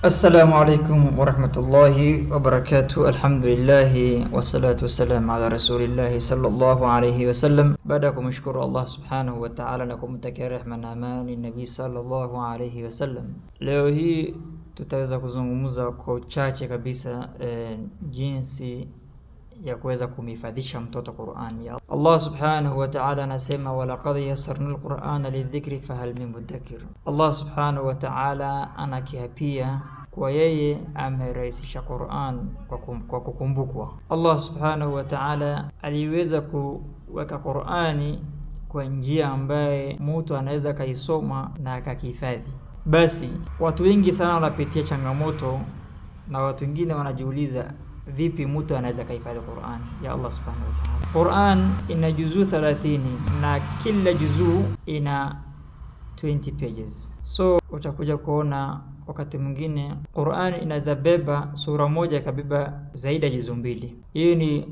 Assalamu alaikum warahmatullahi wabarakatuh. Alhamdulillahi wassalatu wassalamu ala rasulillahi sallallahu alayhi wasallam. Baada ya kumshukuru Allah subhanahu wa ta'ala na kumtakia rehma na amani Nabii sallallahu alayhi wasallam, leo hii tutaweza kuzungumza kwa uchache kabisa jinsi ya kuweza kumhifadhisha mtoto Qur'an. Ya Allah subhanahu wa ta'ala anasema, walaqad yassarna alqur'ana lidhikri fahal min mudakkir. Allah subhanahu wa ta'ala anakiapia kwa yeye amerahisisha Qur'an kwa kukumbukwa. Allah subhanahu wa ta'ala aliweza kuweka Qur'ani kwa njia ambaye mtu anaweza akaisoma na akakihifadhi. Basi watu wengi sana wanapitia changamoto na watu wengine wanajiuliza vipi mtu anaweza kahifadhi Qur'an ya Allah subhanahu wa ta'ala. Qur'an ina juzuu 30 na kila juzuu ina 20 pages. So utakuja kuona wakati mwingine Qur'an inaweza beba sura moja ikabeba zaidi ya juzuu mbili. Hii ni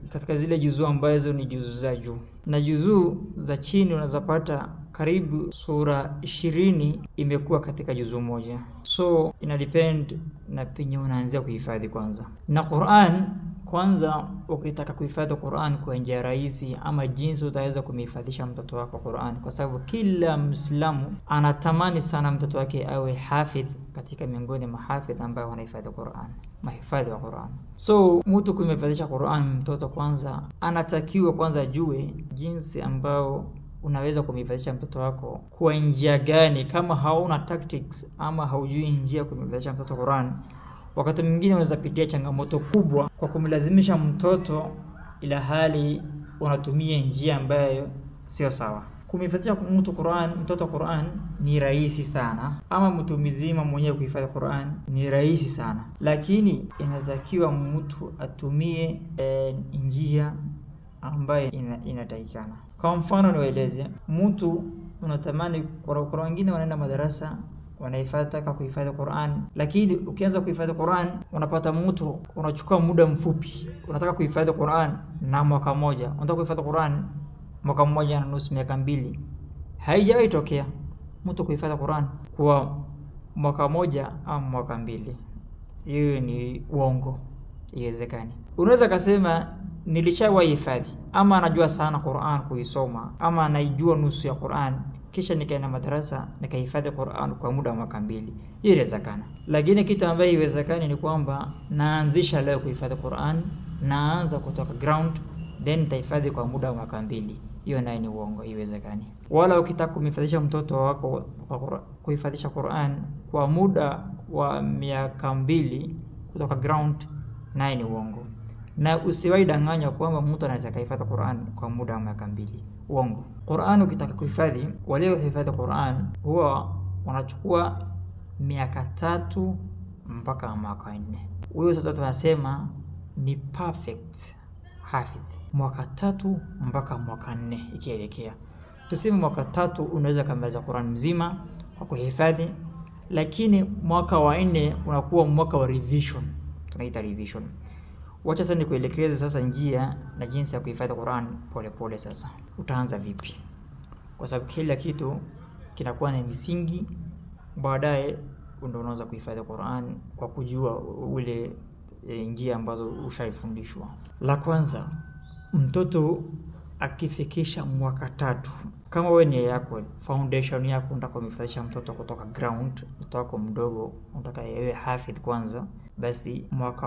katika zile juzuu ambazo ni juzuu za juu, na juzuu za chini unaweza pata karibu sura 20 imekuwa katika juzuu moja. So ina depend na penye unaanzia kuhifadhi kwanza. Na Qur'an kwanza, ukitaka kuhifadhi Qur'an kwa njia rahisi ama jinsi utaweza kumhifadhisha mtoto wako Qur'an, kwa sababu kila Muislamu anatamani sana mtoto wake awe hafidh katika miongoni mahafidh ambao wanahifadhi Qur'an, mahifadhi wa Qur'an. So mtu kumhifadhisha Qur'an mtoto kwanza anatakiwa kwanza ajue jinsi ambao unaweza kumhifadhisha mtoto wako kwa njia gani. Kama hauna tactics ama haujui njia ya kumhifadhisha mtoto Qur'an, wakati mwingine unaweza pitia changamoto kubwa kwa kumlazimisha mtoto, ila hali unatumia njia ambayo sio sawa. Kumhifadhisha mtu Qur'an, mtoto Qur'an ni rahisi sana, ama mtu mzima mwenyewe kuhifadhi Qur'an ni rahisi sana, lakini inatakiwa mtu atumie njia ambayo inatakikana. Kwa mfano niwaeleze, mtu unatamani, kuna wengine wanaenda madarasa wanahifadhi kuhifadhi Qur'an, lakini ukianza kuhifadhi Qur'an unapata mtu unachukua muda mfupi. Unataka kuhifadhi Qur'an na mwaka mmoja, unataka kuhifadhi Qur'an mwaka mmoja na nusu, miaka mbili. Haijawahi tokea mtu kuhifadhi Qur'an kwa mwaka mmoja au mwaka mbili. Hiyo ni uongo, iwezekani. Unaweza kasema nilishawahi hifadhi, ama anajua sana Qur'an kuisoma, ama anaijua nusu ya Qur'an, kisha nikaenda madarasa nikahifadhi Qur'an kwa muda wa mwaka mbili. Hiyo inawezekana, lakini kitu ambayo haiwezekani ni kwamba naanzisha leo kuhifadhi Qur'an, naanza kutoka ground, then nitahifadhi kwa muda wa mwaka mbili. Hiyo nayo ni uongo, haiwezekani. Wala ukitaka kumhifadhisha mtoto wako kuhifadhisha Qur'an kwa muda wa miaka mbili kutoka ground, naye ni uongo. Na usiwahi danganywa kwamba mtu anaweza kuhifadhi Qur'an kwa muda wa miaka mbili. Uongo. Qur'an ukitaka kuhifadhi, waliohifadhi Qur'an huwa wanachukua miaka 3 mpaka mwaka 4. Huyo sasa tunasema ni perfect hafidh. Mwaka 3 mpaka mwaka 4 ikielekea. Tuseme mwaka 3 unaweza kumaliza Qur'an mzima kwa kuhifadhi, lakini mwaka wa 4 unakuwa mwaka wa revision. Tunaita revision. Wacha sasa nikuelekeze sasa njia na jinsi ya kuhifadhi Qur'an pole pole. Sasa utaanza vipi? Kwa sababu kila kitu kinakuwa na misingi, baadaye ndio unaanza kuhifadhi Qur'an kwa kujua ule njia ambazo ushaifundishwa. La kwanza, mtoto akifikisha mwaka 3, kama wewe nia yako, foundation yako unataka kumhifadhisha mtoto kutoka ground, mtoto wako mdogo unataka yeye hafidh kwanza, basi mwaka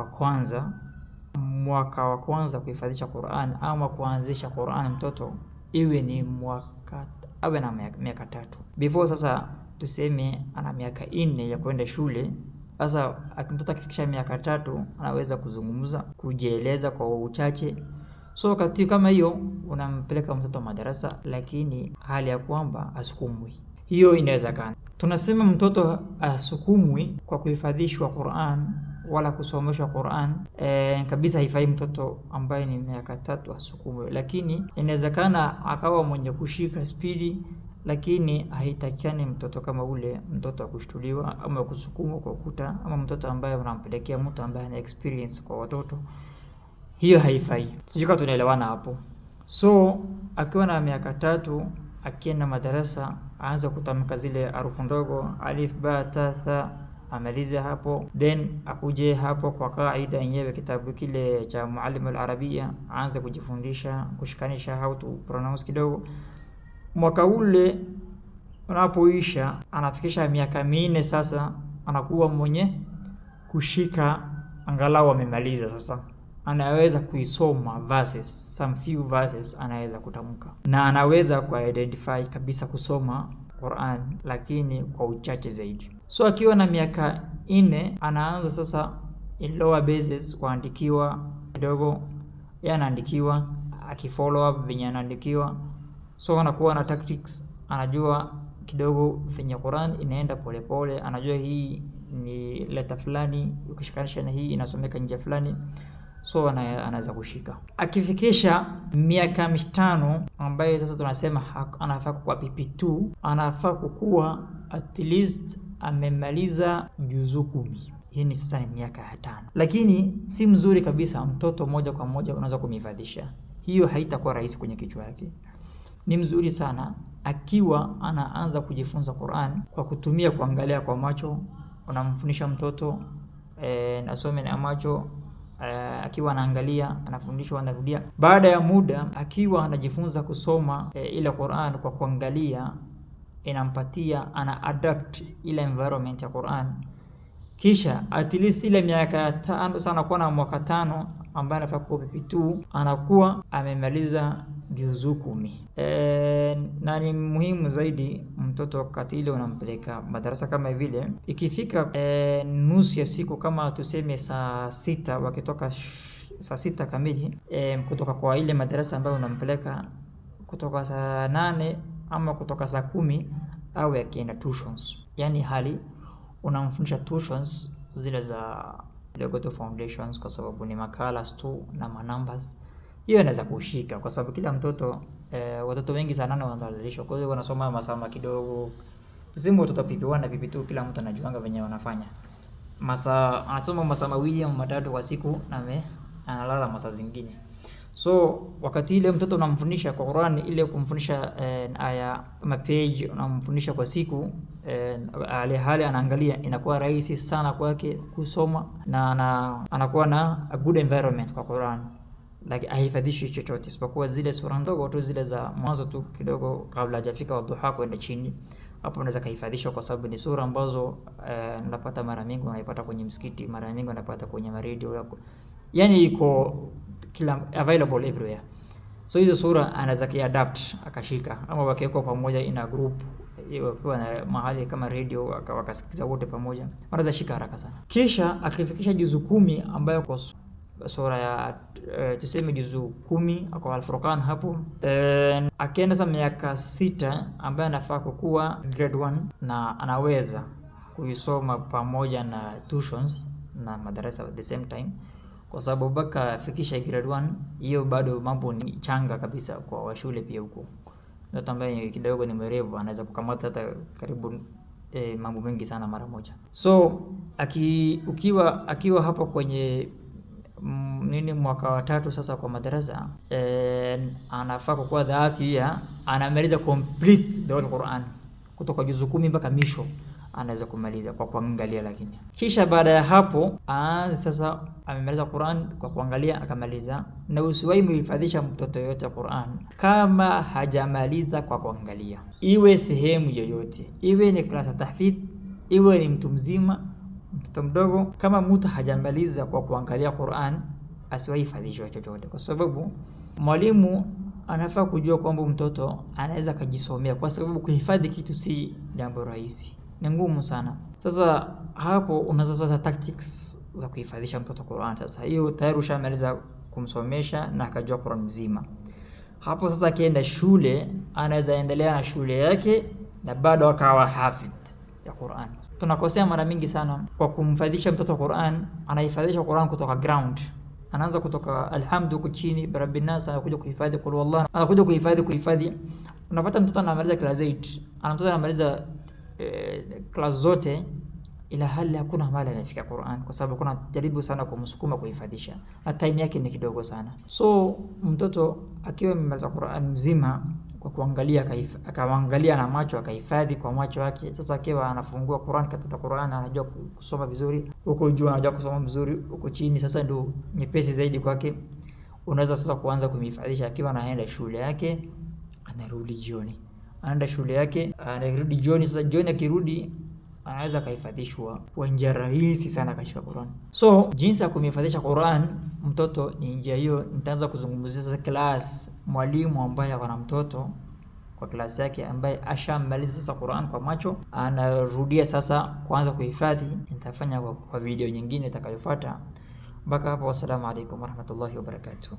wa kwanza kuhifadhisha Qur'an ama kuanzisha Qur'an mtoto iwe ni mwaka, awe na miaka 3. Before sasa tuseme ana miaka 4 ya kwenda shule. Sasa mtoto akifikisha miaka 3 anaweza kuzungumza, kujieleza kwa uchache. So wakati kama hiyo unampeleka mtoto madarasa, lakini hali ya kwamba asukumwi. Hiyo inawezekana. Tunasema mtoto asukumwi kwa kuhifadhishwa Qur'an wala kusomeshwa Qur'an. Kabisa haifai mtoto ambaye ni miaka 3 asukumwe, lakini inawezekana akawa mwenye kushika spidi, lakini haitakiani mtoto kama ule mtoto akushtuliwa ama kusukumwa kwa ukuta, ama mtoto ambaye unampelekea mtu ambaye ana experience kwa watoto. Hiyo haifai. Sijui kama tunaelewana hapo. So akiwa na miaka 3 akienda madarasa aanze kutamka zile harufu ndogo alif ba ta tha, amalize hapo, then akuje hapo kwa kaida yenyewe kitabu kile cha Muallim al-Arabia, aanze kujifundisha kushikanisha how to pronounce kidogo. Mwaka ule unapoisha, anafikisha miaka 4 sasa, anakuwa mwenye kushika angalau amemaliza sasa, anaweza kuisoma verses, some few verses anaweza kutamka na anaweza kuidentify kabisa kusoma Quran, lakini kwa uchache zaidi. So akiwa na miaka 4 anaanza sasa in lower bases kuandikiwa kidogo, yeye anaandikiwa akifollow up venye anaandikiwa, so anakuwa na tactics, anajua kidogo venye Quran inaenda polepole, anajua hii ni leta fulani, ukishikanisha na hii inasomeka njia fulani, so anaweza kushika. Akifikisha miaka 5 ambayo sasa tunasema anafaa kukua PP2, anafaa kukua at least amemaliza juzu 10. Hii ni sasa ni miaka 5, lakini si mzuri kabisa mtoto moja kwa moja unaweza kumhifadhisha, hiyo haitakuwa rahisi kwenye kichwa yake. Ni mzuri sana akiwa anaanza kujifunza Quran kwa kutumia kuangalia kwa macho. Unamfundisha mtoto asome na macho, akiwa anaangalia anafundishwa, anarudia. Baada ya muda akiwa anajifunza kusoma ile Quran kwa kuangalia, inampatia ana adapt ile environment ya Quran. Kisha at least ile miaka 5 sana, kuwa na mwaka 5 ambaye anafaa kuwa PP2, anakuwa amemaliza juzu 10. Na ni muhimu zaidi mtoto wakati ile unampeleka madarasa kama vile, ikifika nusu ya siku kama tuseme saa 6, wakitoka saa 6 kamili kutoka kwa ile madarasa ambayo unampeleka, kutoka saa 8 ama kutoka saa 10 au akienda tuitions, yani hali unamfundisha tuitions zile za Legoto Foundations, kwa sababu ni makala tu na manumbers, hiyo inaweza kushika kwa sababu kila mtoto watoto wengi sana 8 wanalalishwa, kwa hiyo wanasoma masaa kidogo. Tuseme watoto PP1 na PP2, kila mtu anajuanga venye wanafanya masaa, anasoma masaa 2 ama 3 kwa siku na analala masaa zingine. So wakati ile mtoto unamfundisha kwa Qur'an, ile kumfundisha aya ama page unamfundisha kwa siku, hali anaangalia, inakuwa rahisi sana kwake kusoma na anakuwa na a good environment kwa Qur'an. Like ahifadhishi chochote isipokuwa zile sura ndogo tu zile za mwanzo tu kidogo kabla hajafika wadhuha kwenda chini, hapo unaweza kuhifadhisha kwa sababu ni sura ambazo unapata mara mingi unaipata kwenye msikiti, mara mingi unapata kwenye radio, yani iko kila available everywhere. So hizo sura anaweza kiadapt akashika, ama wakiwekwa pamoja in a group, wakiwa na mahali kama radio wakasikiza wote pamoja, wanaweza shika haraka sana. Kisha akifikisha juzu 10 ambayo kwa sura ya tuseme juzu 10 kwa Al-Furqan hapo, akienda sasa miaka 6 ambaye anafaa kukua grade 1 na anaweza kuisoma pamoja na tuitions na madarasa at the same time, kwa sababu mpaka afikisha grade 1 hiyo bado mambo ni changa kabisa kwa washule pia huko. Mtoto ambaye kidogo ni mwerevu anaweza kukamata hata karibu mambo mengi sana mara moja. So akiwa hapo kwenye nini mwaka wa 3 sasa kwa madarasa, anafaa kuwa dhati ya anamaliza complete the whole Quran kutoka juzu 10 mpaka misho, anaweza kumaliza kwa kuangalia. Lakini kisha baada ya hapo aanze sasa, amemaliza Quran kwa kuangalia akamaliza. Na usiwahi muhifadhisha mtoto yote Quran kama hajamaliza kwa kuangalia, iwe sehemu yoyote, iwe ni klasa tahfidh, iwe ni mtu mzima, mtoto mdogo, kama mtu hajamaliza kwa kuangalia Quran asiwahi hifadhishwa chochote, kwa sababu mwalimu anafaa kujua kwamba mtoto anaweza kujisomea, kwa sababu kuhifadhi kitu si jambo rahisi, ni ngumu sana. Sasa hapo unaanza sasa tactics za kuhifadhisha mtoto Qur'an. Sasa hiyo tayari ushamaliza kumsomesha na akajua Qur'an mzima. Hapo sasa akienda shule anaweza endelea na shule yake na bado akawa hafidh ya Qur'an. Tunakosea mara mingi sana kwa kumfadhisha mtoto Qur'an. Anahifadhisha Qur'an kutoka ground, anaanza kutoka alhamdu huko chini, birabbin nas, anakuja kuhifadhi qul wallah, anakuja kuhifadhi. Unapata mtoto anamaliza class 8, mtoto anamaliza class zote, ila hali hakuna mahali amefika Qur'an, kwa sababu kuna jaribu sana kumsukuma kuhifadhisha na time yake ni kidogo sana. So mtoto akiwa amemaliza Qur'an mzima kwa kuangalia, akaangalia na macho akahifadhi kwa macho yake. Sasa akiwa anafungua Qur'an, katika Qur'an anajua kusoma vizuri, huko juu anajua kusoma vizuri, huko chini sasa ndio nyepesi zaidi kwake. Unaweza sasa kuanza kumhifadhisha akiwa anaenda shule yake, anarudi jioni, anaenda shule yake, anarudi jioni. Sasa jioni akirudi anaweza akahifadhishwa kwa njia rahisi sana akashika Qur'an. So jinsi ya kumhifadhisha Qur'an mtoto ni njia hiyo. Nitaanza kuzungumzia sasa class, mwalimu ambaye ana mtoto kwa klasi yake ambaye ashamaliza sasa Qur'an kwa macho, anarudia sasa kuanza kuhifadhi. Nitafanya kwa video nyingine itakayofuata. Mpaka hapo, wassalamu alaikum warahmatullahi wabarakatuh.